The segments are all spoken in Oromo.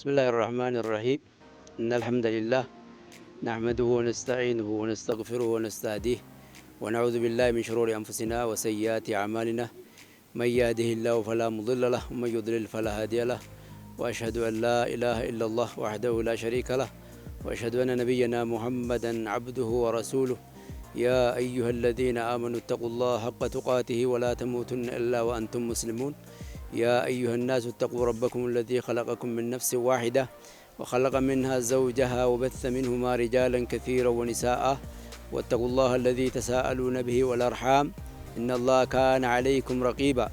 بسم الله الرحمن الرحيم. إن الحمد لله نحمده ونستعينه ونستغفره ونستهديه، ونعوذ بالله من شرور أنفسنا وسيئات أعمالنا. من يهده الله فلا مضل له، ومن يضلل فلا هادي له، وأشهد أن لا إله إلا الله وحده لا شريك له، وأشهد أن نبينا محمدا عبده ورسوله. يا أيها الذين آمنوا اتقوا الله حق تقاته ولا تموتن إلا وأنتم مسلمون. يا أيها الناس اتقوا ربكم الذي خلقكم من نفس واحدة وخلق منها زوجها وبث منهما رجالا كثيرا ونساء، واتقوا الله الذي تساءلون به والأرحام إن الله كان عليكم رقيبا.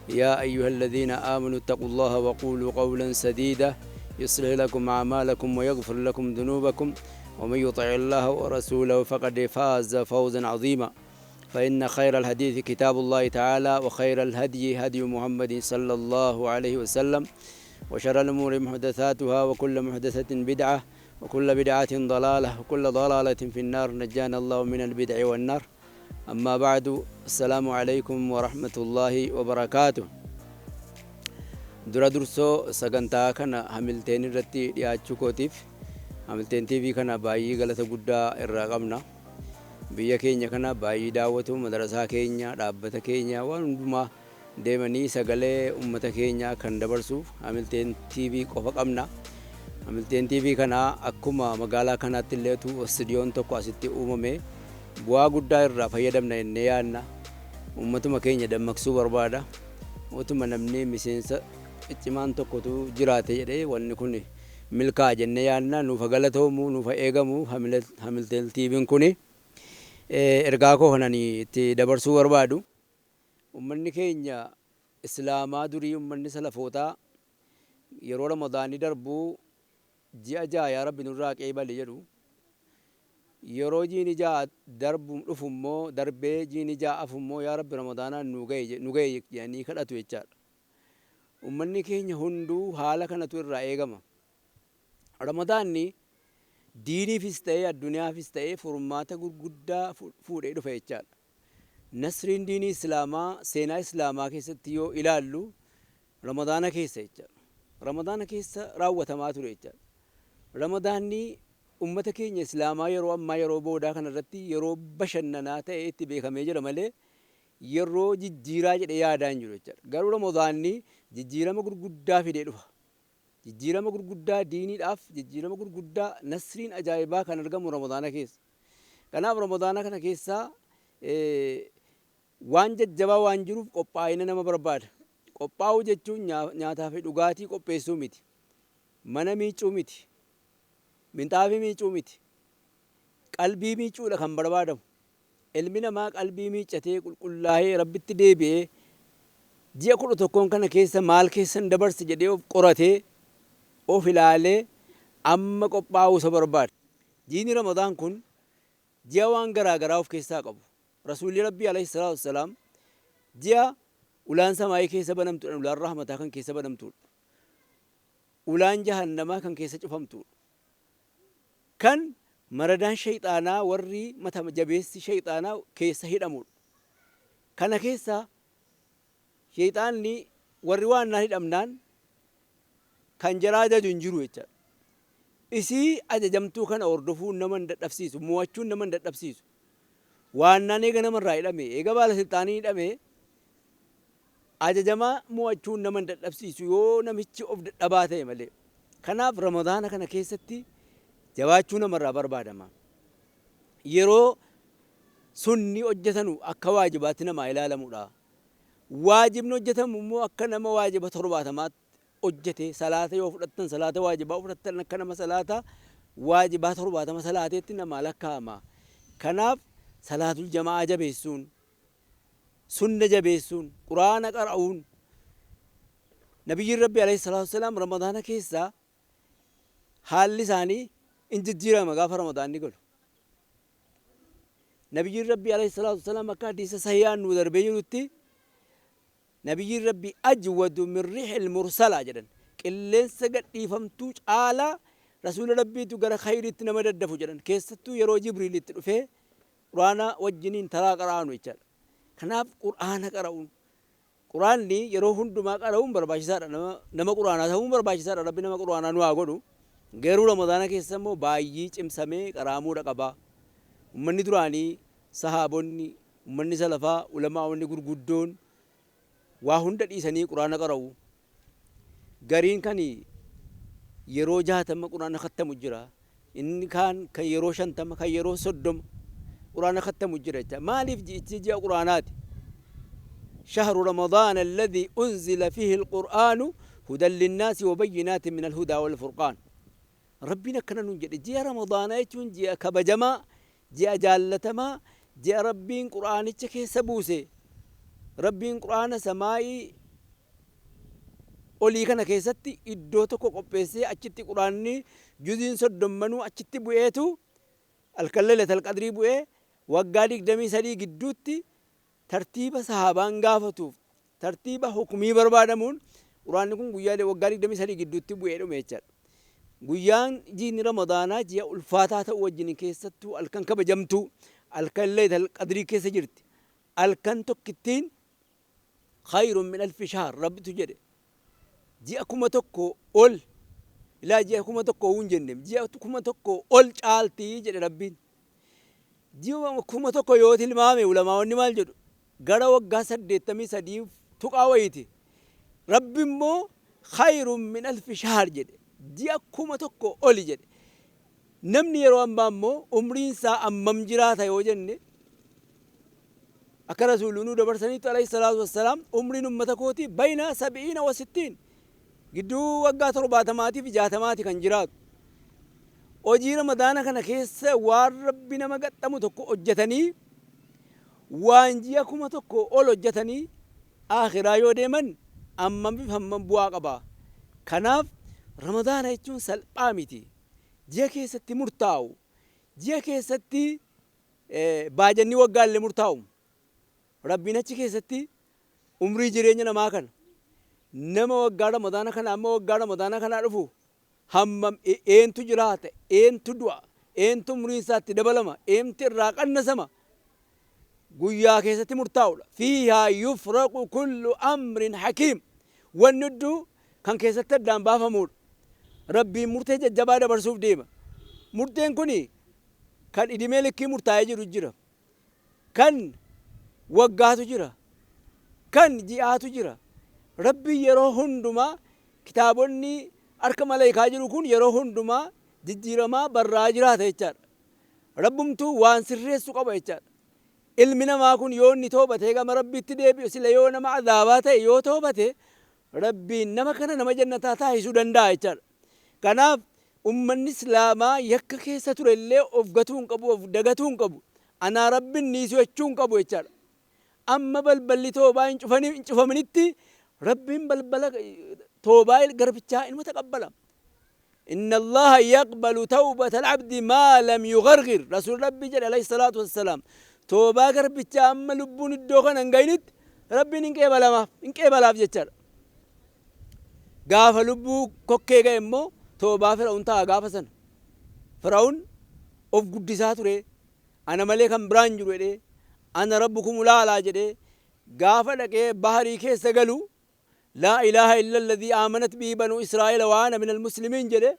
يا أيها الذين آمنوا اتقوا الله وقولوا قولا سديدا يصلح لكم أعمالكم ويغفر لكم ذنوبكم، ومن يطع الله ورسوله فقد فاز فوزا عظيما. فإن خير الحديث كتاب الله تعالى، وخير الهدي هدي محمد صلى الله عليه وسلم، وشر الأمور محدثاتها، وكل محدثة بدعة، وكل بدعة ضلالة، وكل ضلالة في النار، نجانا الله من البدع والنار. أما بعد، السلام عليكم ورحمة الله وبركاته. Dura dursoo sagantaa kana Hamilteen irratti dhiyaachuu kootiif Hamilteen TV kana baay'ee galata guddaa irraa qabna. Biyya keenya kana baay'ee daawwatu, madarasaa keenya, dhaabbata keenya waan hundumaa deemanii sagalee uummata keenyaa kan dabarsuuf Hamilteen TV qofa qabna. Hamilteen TV kana akkuma magaalaa kanaatti illeetu istuudiyoon tokko asitti uumame bu'aa guddaa irraa fayyadamna jennee yaadna. Uummatuma keenya dammaqsuu barbaada. Utuma namni miseensa ciccimaan tokkotu jiraate jedhee wanni kun milkaa'a jennee yaadna. Nuufa galatoomu, nuufa eegamu Hamilteen TV'n kuni. Ergaa koo kanan itti dabarsuu barbaadu. Uummanni keenya Islaamaa durii, uummanni salafootaa, yeroo Ramadaanni darbuu ji'a 6 yaa Rabbi nurraa qeebali jedhu. Yeroo jiini 6 darbu dhufu immoo, darbee jiini 6 afu immoo, yaa Rabbi Ramadaanaan nu gahe, nu gahe jedhanii kadhatu jechaadha. Uummanni keenya hunduu haala kanatu irraa eegama. Ramadaanni diiniifis ta'ee addunyaafis ta'ee furmaata gurguddaa fuudhee dhufa jechaadha. Nasriin diinii Islaamaa seenaa Islaamaa keessatti yoo ilaallu Ramadaana keessa jechaadha. Ramadaana keessa raawwatamaa ture jechaadha. Ramadaanni uummata keenya Islaamaa yeroo ammaa, yeroo boodaa kanarratti yeroo bashannanaa ta'e itti beekamee jira malee yeroo jijjiiraa jedhee yaadaa hin jiru jechaadha. Garuu Ramadaanni jijjiirama gurguddaa fidee dhufa. Jijjiirama gurguddaa diiniidhaaf, jijjiirama gurguddaa, nasriin ajaa'ibaa kan argamu Ramadaana keessa. Kanaaf Ramadaana kana keessaa waan jajjabaa waan jiruuf qophaa'ina nama barbaada. Qophaa'uu jechuun nyaataa fi dhugaatii qopheessuu miti. Mana miicuu miti. Minxaafii miicuu miti. Qalbii miicuudha kan barbaadamu. Ilmi namaa qalbii miiccatee, qulqullaa'ee, Rabbitti deebi'ee, ji'a 11n kana keessa maal keessan dabarse jedhee of qoratee, of ilaalee amma qophaa'uu isa barbaada. Jiini Ramadaan kun ji'a waan garaa garaa of keessaa qabu. Rasuulli Rabbii alayhi salaatu wassalaam ji'a ulaan samaayii keessa banamtuudha, ulaan rahmataa kan keessa banamtuudha. Ulaan jahannamaa kan keessa cufamtuudha. Kan maradaan shayxaanaa, warri mata jabeessi shayxaanaa keessa hidhamudha. Kana keessa shayxaanni warri waan naan hidhamnaan kan jaraa ajaju hin jiru jechaadha. Isii ajajamtuu kana hordofuun nama hin dadhabsiisu, mo'achuun nama hin dadhabsiisu. Waannaan eega namarraa hidhame, eega baala silxaanii hidhame, ajajamaa mo'achuun nama hin dadhabsiisu yoo namichi of dadhabaa ta'e malee. Kanaaf Ramadaana kana keessatti jabaachuu namarraa barbaadama. Yeroo sunni hojjetanu akka waajibaatti namaa ilaalamudha. Waajibni hojjetamu immoo akka nama waajiba 70tti hojjete. Salaata yoo fudhattan, salaata waajibaa fudhattan, akka nama salaata waajibaa 70 salaateetti namaa lakkaa'ama. Kanaaf salaatul jama'aa jabeessuun, sunna jabeessuun, Quraana qara'uun, Nabiyyiin Rabbi alayhi salaatu wassalaam Ramadaana keessaa haalli isaanii in jijjiirama gaafa Ramadaanni galu. Nabiyyiin Rabbi alayhi salaatu wassalaam akka hadiisa sahihaan nuu darbee jirutti, Nabiyyiin Rabbi ajwadu min riihil mursala jedhan. Qilleensa gadhiifamtuu caalaa Rasuula Rabbiitu gara khayriitti nama daddafu jedhan. Keessattuu yeroo Jibriil itti dhufee Qur'aana wajjiniin taraa qara'anu jechaadha. Kanaaf Qur'aana qara'uun, Quraanni yeroo hundumaa qara'uun barbaachisaadha. Nama quraanaa ta'uun barbaachisaadha. Rabbi nama quraanaa nu haa godhu. Garuu Ramadaana keessa immoo baay'ee cimsamee qara'amuudha qaba. Ummanni duraanii, sahaabonni, ummanni salafaa, ulamaa'onni gurguddoon waa hunda dhiisanii quraana qara'u. Gariin kan yeroo 60 quraana khattamu jira. Inni kaan kan yeroo 50, kan yeroo 30 quraana khattamu jira jecha. Maaliif ji'ichi ji'a quraanaati? Shahru Ramadaan alladhii unzila fiihi alqur'aanu hudan linnaasi wa bayyinaatin min alhudaa wal furqaan. Rabbiin akkana nuun jedhe, ji'a Ramadaanaa jechuun ji'a kabajamaa, ji'a jaallatamaa, ji'a Rabbiin qur'aanicha keessa buuse. Rabbiin qur'aana samaa'ii olii kana keessatti iddoo tokko qopheessee achitti qur'aanni juziin soddommanuu achitti bu'eetu halkan Laylatal Qadrii bu'ee waggaa 23 gidduutti tartiiba sahaabaan gaafatuuf tartiiba hukmii barbaadamuun qur'aanni kun guyyaa waggaa 23 gidduutti bu'ee dhume jechaadha. Guyyaan jiini Ramadaanaa ji'a ulfaataa ta'uu wajjin keessattuu halkan kabajamtuu halkan Laylatal Qadrii keessa jirti. Halkan tokkittiin khayrun min alfi shahr Rabbitu jedhe. Ji'a 1000 ol, ilaa ji'a 1000 hin jenne, ji'a 1000 ol caaltii jedhe Rabbiin. Ji'a 1000 yoo tilmaame ulamaa'onni maal jedhu? Gara waggaa 83 tuqaa wayiiti. Rabbi immoo khayrun min alfi shahr jedhe. Ji'a 1000 oli jedhe. Namni yeroo ammaa immoo umriin isaa ammam jiraata yoo jenne, akka Rasuulli nuu dabarsaniitti alayhi salaatu wassalaam, umriin ummata kootii bayna sabi'iina wa sittiin, gidduu waggaa 70 fi 60 kan jiraatu. Hojii Ramadaana kana keessa waan Rabbi nama gaxxamu tokko hojjetanii, waan ji'a 1000 ol hojjetanii aakhiraa yoo deeman hammam fi hammam bu'aa qaba. Kanaaf Ramadaana jechuun salphaa miti. Ji'a keessatti murtaa'u. Ji'a keessatti baajanni waggaa illee murtaa'u. Rabbiin achi keessatti umrii jireenya namaa kana, nama waggaa Ramadaana kana amma waggaa Ramadaana kanaa dhufu hammam eentu jiraata, eentu du'a, eentu umriin isaatti dabalama, eentu irraa qannasama guyyaa keessatti murtaa'udha. Fiihaa yufraqu kullu amrin hakiim. Wanni hudduu kan keessatti addaan baafamuudha. Rabbiin murtee jajjabaa dabarsuuf deema. Murteen kuni kan idimee likkii murtaa'ee jiru jira. Kan waggaatu jira. Kan ji'aatu jira. Rabbiin yeroo hundumaa kitaabonni harka malaayikaa jiru kun yeroo hundumaa jijjiiramaa barraa jiraata jechaadha. Rabbumtuu waan sirreessu qaba jechaadha. Ilmi namaa kun yoo inni toobatee gama Rabbiitti deebi'u, sila yoo nama azaabaa ta'e yoo toobate, Rabbiin nama kana nama jannataa taasisuu danda'a jechaadha. Kanaaf ummanni Islaamaa yakka keessa ture illee of gatuu hin qabu, of dagatuu hin qabu. Anaa Rabbiin dhiisu jechuu hin qabu jechaadha. Amma balballi toobaa hin cufaminitti Rabbiin balbala toobaa garbichaa inuma taqabbala. Inna Allaha yaqbalu tawbata al-abdi maa lam yugharghir. Rasuul Rabbi jedhe alayhi salaatu wassalaam. Toobaa garbichaa amma lubbuun iddoo kana hin gahinitti Rabbiin hin qeebalamaaf, hin qeebalaaf jechaadha. Gaafa lubbuu kokkee ga'e immoo toobaa Fir'aun ta'a gaafa sana. Fir'aun of guddisaa ture. Ana malee kan biraan jiru jedhee, ana rabbukumul a'laa jedhee gaafa dhaqee baharii keessa galu, laa ilaaha illa alladhii aamanat bihi banuu Israa'eela wa ana minal muslimiin jedhe,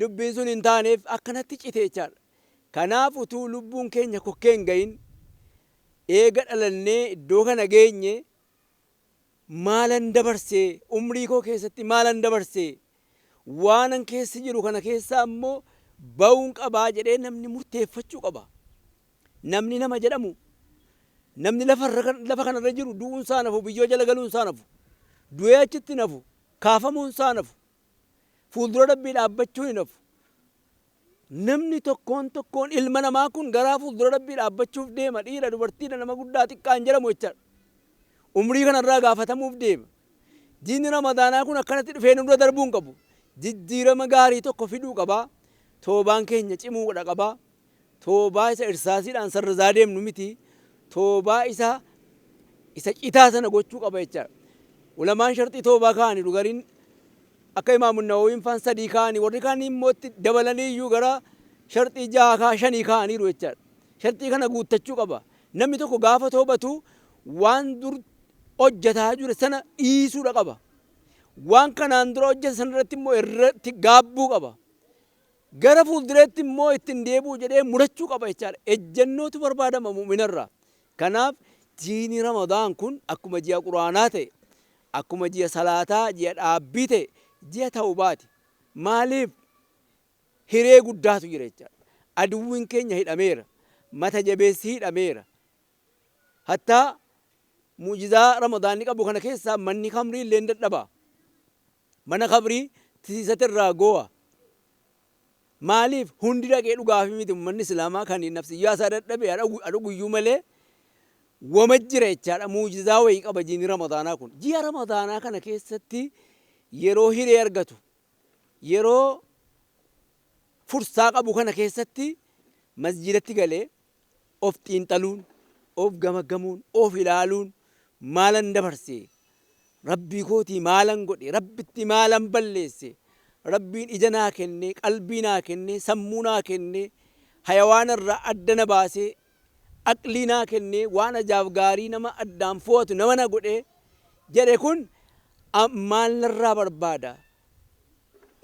dubbiin sun hin taaneef akkanatti cite jechaadha. Kanaaf utuu lubbuun keenya kokkee hin gahin, eega dhalannee iddoo kana geenye, maalan dabarsee, umrii koo keessatti maalan dabarsee, waanan keessa jiru kana keessaa immoo ba'uun qabaa jedhee namni murteeffachuu qaba. Namni nama jedhamu, namni lafa kanarra jiru du'uun isaa nafu, biyyoo jala galuun isaa nafu, du'ee achitti nafu, kaafamuun isaa nafu, fuuldura Rabbii dhaabbachuun hin hafu. Namni tokkoon tokkoon ilma namaa kun garaa fuuldura Rabbii dhaabbachuuf deema. Dhiira, dubartiidha, nama guddaa, xiqqaa hin jedhamu jechaadha. Umrii kanarraa gaafatamuuf deema. Jiini Ramadaanaa kun akkanatti dhufee nurra darbuu hin qabu. Jijjiirama gaarii tokko fiduu qaba. Toobaan keenya cimuudha qaba. Toobaa isa irsaasiidhaan sarrazaa deemnu miti. Toobaa isa citaa sana gochuu qaba jechaadha. Ulamaan sharxii toobaa kaa'aniiru, gariin akka Imaamu Nawawiin faan 3 kaa'anii, warri kaan immoo itti dabalanii iyyuu gara sharxii 6 kaa 5 kaa'aniiru jechaadha. Sharxii kana guuttachuu qaba. Namni tokko gaafa toobatu waan dur hojjetaa jure sana dhiisuudha qaba. Waan kanaan dura hojjete sana irratti immoo irratti gaabbuu qaba. Gara fuuldureetti immoo ittiin deebi'u jedhee murachuu qaba jechaadha. Ejjennootu barbaadama mu'minarraa. Kanaaf jiini Ramadaan kun akkuma ji'a Quraanaa ta'e, akkuma ji'a salaataa, ji'a dhaabbii ta'e, ji'a tawbaati. Maaliif? Hiree guddaatu jira jechaadha. Aduwwiin keenya hidhameera. Mata jabeessi hidhameera. Hattaa mu'jizaa Ramadaanni qabu kana keessaa manni khamrii illee hin dadhaba. Mana khamrii tisiisati irraa goo'a. Maaliif hundi dhaqee dhugaafi miti ummanni Islaamaa kan nafsiyyaa isaa dadhabe haa dhuguyyuu malee wama jira jechaadha. Mu'jizaa wayii qaba jiini Ramadaanaa kun. Ji'a Ramadaanaa kana keessatti yeroo hiree argatu, yeroo fursaa qabu kana keessatti masjiidatti galee of xiinxaluun, of gamaggamuun, of ilaaluun maalan dabarse, Rabbii kootii maalan godhe, Rabbitti maalan balleesse, Rabbiin ija naa kenne, qalbii naa kenne, sammuu naa kenne, hayawaana irraa adda na baasee, aqlii naa kenne, waan ajaaf gaarii nama addaan fo'atu nama na godhe jedhe kun maal narraa barbaada?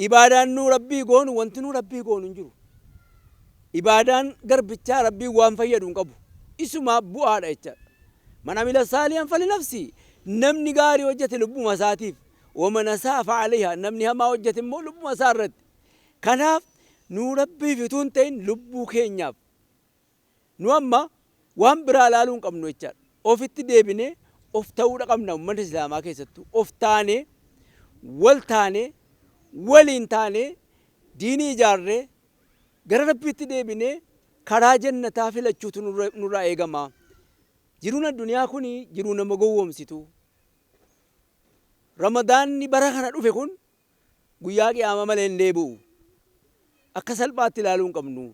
Ibaadaan nuu Rabbii goonu wanti nuu Rabbii goonu hin jiru. Ibaadaan garbichaa Rabbiin waan fayyadu hin qabu. Isumaaf bu'aadha jechaadha. Man amila saalihan falinafsi. Namni gaarii hojjete lubbuma isaatiif. Waman asaa fa'alayha. Namni hamaa hojjete immoo lubbuma isaa irratti. Kanaaf nuu Rabbiif utuu hin ta'in lubbuu keenyaaf. Nu amma waan biraa ilaaluu hin qabnu jechaadha. Ofitti deebinee of ta'uudha qabna ummata Islaamaa keessattuu. Of taanee, wal taanee, waliin taanee, diinii ijaarree, gara Rabbiitti deebinee karaa jannataa filachuutu nurraa eegama. Jiruun addunyaa kun jiruu nama gowwoomsitu. Ramadaanni bara kana dhufe kun guyyaa qiyaamaa malee hin deebi'u. Akka salphaatti ilaaluu hin qabnu.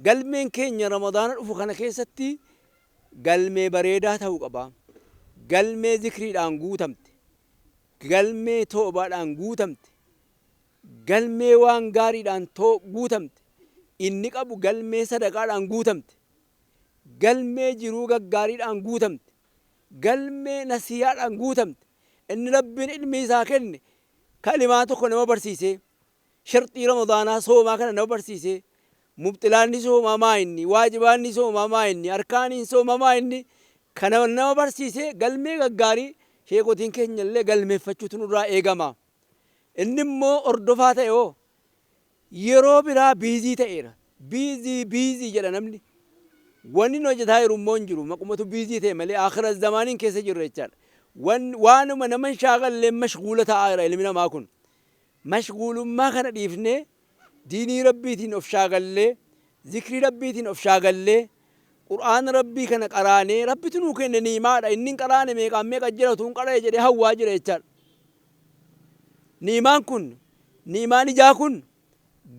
Galmeen keenya Ramadaana dhufu kana keessatti galmee bareedaa ta'uu qaba. Galmee zikriidhaan guutamte. Galmee toobaadhaan guutamte. Galmee waan gaariidhaan guutamte. Inni qabu galmee sadaqaadhaan guutamte. Galmee jiruu gaggaariidhaan guutamte. Galmee nasihaadhaan guutamte. Inni Rabbiin ilmii isaa kenne kalimaa tokko nama barsiisee, sharxii Ramadaanaa soomaa kana nama barsiisee, mubxilaanni soomaa maa inni, waajibaanni soomaa maa inni, arkaaniin soomaa maa inni, kana nama barsiisee galmee gaggaarii sheekotiin keenya illee galmeeffachuutu nurraa eegama. Inni immoo hordofaa ta'e hoo yeroo biraa biizii ta'eera. Biizii biizii jedha namni. Wanni inni hojjetaa jiru immoo hin jiru. Maqumatu biizii ta'e malee aakhira zamaaniin keessa jirra jechaadha. Waanuma nama hin shaakalleen mashguula ta'aa jira ilmi namaa kun. Mashguulummaa kana dhiifnee diinii Rabbiitiin of shaakallee, zikrii Rabbiitiin of shaakallee, Qur'aana Rabbii kana qaraanee Rabbitu nuu kenne ni'imaadha. Inni hin qaraane meeqaan meeqa jira utuu hin qara'e jedhee hawwaa jira jechaadha. Ni'imaan kun, ni'imaan ijaa kun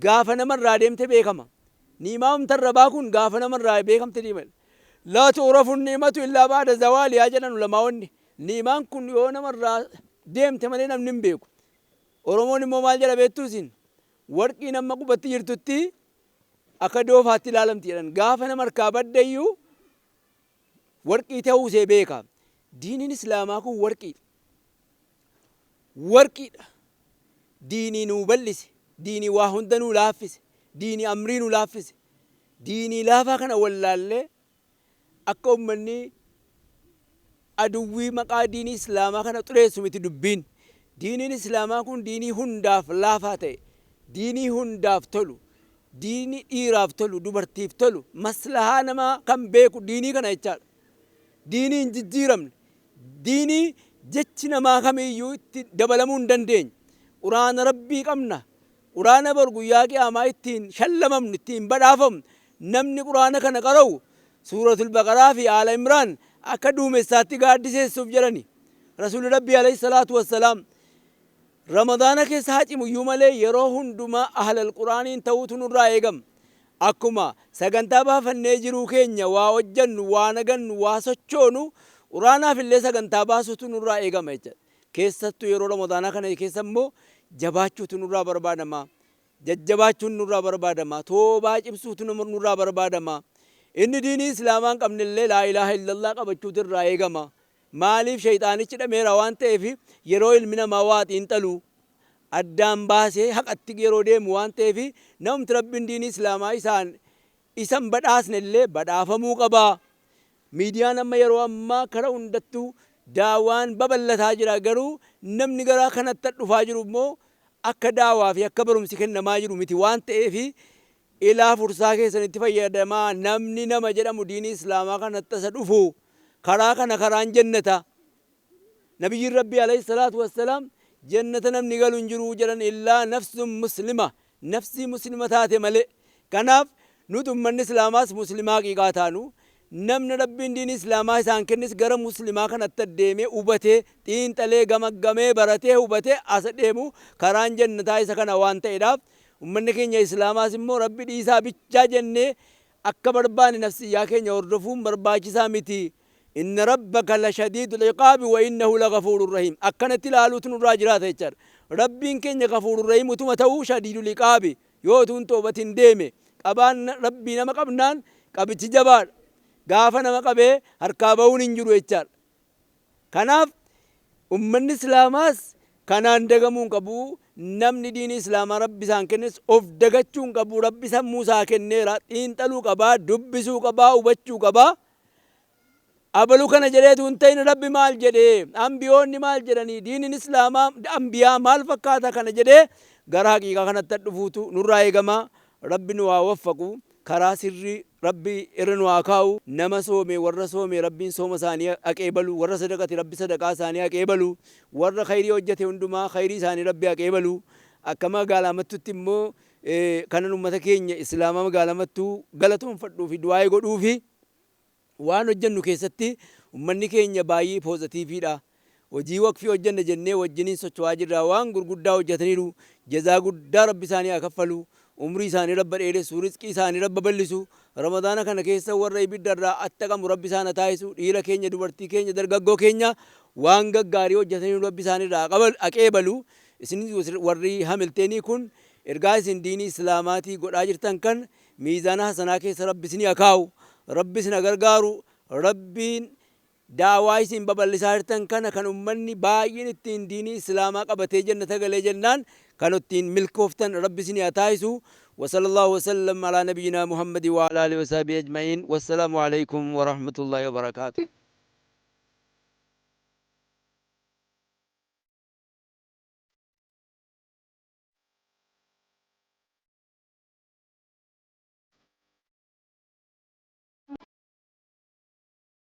gaafa namarraa deemte beekama. Ni'imaa humtarrabaa kun gaafa namarraa beekamte deema. Laa tu'rafu ni'matu illaa ba'da zawaalihaa jedhan ulamaa'onni. Ni'imaan kun yoo namarraa deemte malee namni hin beeku. Oromoon immoo maal jedha beektuu isin? Warqiin amma qubatti jirtutti akka doofaatti ilaalamti jedhan. Gaafa nama harkaa badde iyyuu warqii ta'uu ishee beeka. Diiniin Islaamaa kun warqiidha. Warqiidha. Diinii nuu bal'ise. Diinii waa hunda nuu laaffise. Diinii amrii nuu laaffise. Diinii laafaa kana wallaallee akka ummanni aduwwii maqaa diinii Islaamaa kana xureessu miti dubbiin. Diiniin Islaamaa kun diinii hundaaf laafaa ta'e, diinii hundaaf tolu, diinii dhiiraaf tolu, dubartiif tolu, maslahaa namaa kan beeku diinii kana jechaadha. Diinii hin jijjiiramne, diinii jechi namaa kamiyyuu itti dabalamuu hin dandeenye. Quraana Rabbii qabna. Quraana bor guyyaa qiyaamaa ittiin shallamamnu, ittiin badhaafamnu. Namni Quraana kana qara'u Suuratul Baqaraa fi Aala Imraan akka duumessaatti gaaddiseessuuf jedhani. Rasuulli Rabbii alayhi salaatu wassalaam Ramadaana keessa haa cimuyyuu malee yeroo hundumaa ahlal Quraaniin ta'uutu nurraa eegama. Akkuma sagantaa baafannee jiruu keenya waa hojjannu, waa nagannu, waa sochoonu Quraanaaf illee sagantaa baasuutu nurraa eegama jechaadha. Keessattuu yeroo Ramadaanaa kana keessa immoo jabaachuutu nurraa barbaadama. Jajjabaachuun nurraa barbaadama. Toobaa cimsuutu nurraa barbaadama. Inni diinii Islaamaa hin qabne illee laa ilaaha illallah qabachuutu irraa eegama. Maaliif shayxaanichi dhameera waan ta'eef, yeroo ilmi namaa waa xiinxalu addaan baasee haqatti yeroo deemu waan ta'eef, namni Rabbiin diinii Islaamaa isaan isan badhaasne illee badhaafamuu qaba. Miidiyaan amma yeroo ammaa kara hundattuu daawaan babal'ataa jira, garuu namni garaa kanatti dhufaa jiru immoo akka daawaa fi akka barumsi kennamaa jiru miti waan ta'eef, ilaa fursaa keessanitti fayyadamaa. Namni nama jedhamu diinii Islaamaa kanatti asa dhufu, karaa kana karaan jannata. Nabiyyiin Rabbii alayhi salaatu wassalaam jannata namni galu hin jiru jedhan, illaa nafsun muslima, nafsii muslima taate malee. Kanaaf nuti ummanni Islaamaas muslimaa haqiiqaa taanu, namni Rabbiin diinii Islaamaa isaan kennis gara muslimaa kanatti adeemee, hubatee, xiinxalee, gamaggamee, baratee, hubatee asa deemu, karaan jannataa isa kana waan ta'eedhaaf, ummanni keenya Islaamaas immoo Rabbi dhiisaa bichaa jennee akka barbaanne nafsiyyaa keenya hordofuun barbaachisaa miti. Inna rabbaka la shadiidul iqaabi wa innahu la ghafuurur rahiim. Akkanatti ilaaluutu nurraa jiraata jechaadha. Rabbiin keenya ghafuurur rahiim utuma ta'uu, shadiidul iqaabi yoo utuun toobatin deeme, qabaan Rabbii nama qabnaan qabichi jabaadha. Gaafa nama qabee harkaa bahuun hin jiru jechaadha. Kanaaf ummanni Islaamaas kanaan dagamuu hin qabu. Namni diinii Islaamaa Rabbi isaan kennes of dagachuu hin qabu. Rabbi sammuu isaa kenneera. Xiinxaluu qabaa, dubbisuu qabaa, hubachuu qabaa. Abalu kana jedheetu hin ta'in, Rabbi maal jedhee, ambiyoonni maal jedhanii, diiniin Islaamaa ambiyaa maal fakkaata kana jedhee gara haqiiqaa kanatti dhufuutu nurraa eegama. Rabbi nu haa waffaqu. Karaa sirrii Rabbi irra nu haa kaa'u. Nama soome, warra soome Rabbiin sooma isaanii haqeebalu. Warra sadaqate Rabbi sadaqaa isaanii haqeebalu. Warra khayrii hojjete hundumaa khayrii isaanii Rabbi haqeebalu. Akka magaalaa Mattutti immoo kanan ummata keenya Islaamaa magaalaa Mattuu galatoonfadhuu fi du'aa'ee godhuufi, waan hojjennu keessatti ummanni keenya baay'ee positiveiidha. Hojii waqfii hojjenna jennee wajjiniin socho'aa jirra. Waan gurguddaa hojjetaniiru. Jazaa guddaa Rabbi isaanii haa kaffalu. Umrii isaanii Rabba dheeressu. Rizqii isaanii Rabba bal'isu. Ramadaana kana keessa warra ibidda irraa attaqamu Rabbi isaan haa taasisu. Dhiira keenya, dubartii keenya, dargaggoo keenya waan gaggaarii hojjetaniiru, Rabbi isaanii irraa haa qeebalu. Isin warri Hamilteenii kun ergaa isin diinii Islaamaatii godhaa jirtan kan miizaana hasanaa keessa Rabbi isinii haa kaa'u. Rabbi isin haa gargaaru. Rabbiin daawaa isin babal'isaa jirtan kana kan ummanni baay'een ittiin diinii Islaamaa qabatee jannata galee jennaan kan ittiin milkooftan Rabbi isinii haa taasisu. وصلى الله وسلم على نبينا محمد وعلى آله وصحبه أجمعين، والسلام عليكم ورحمة الله وبركاته.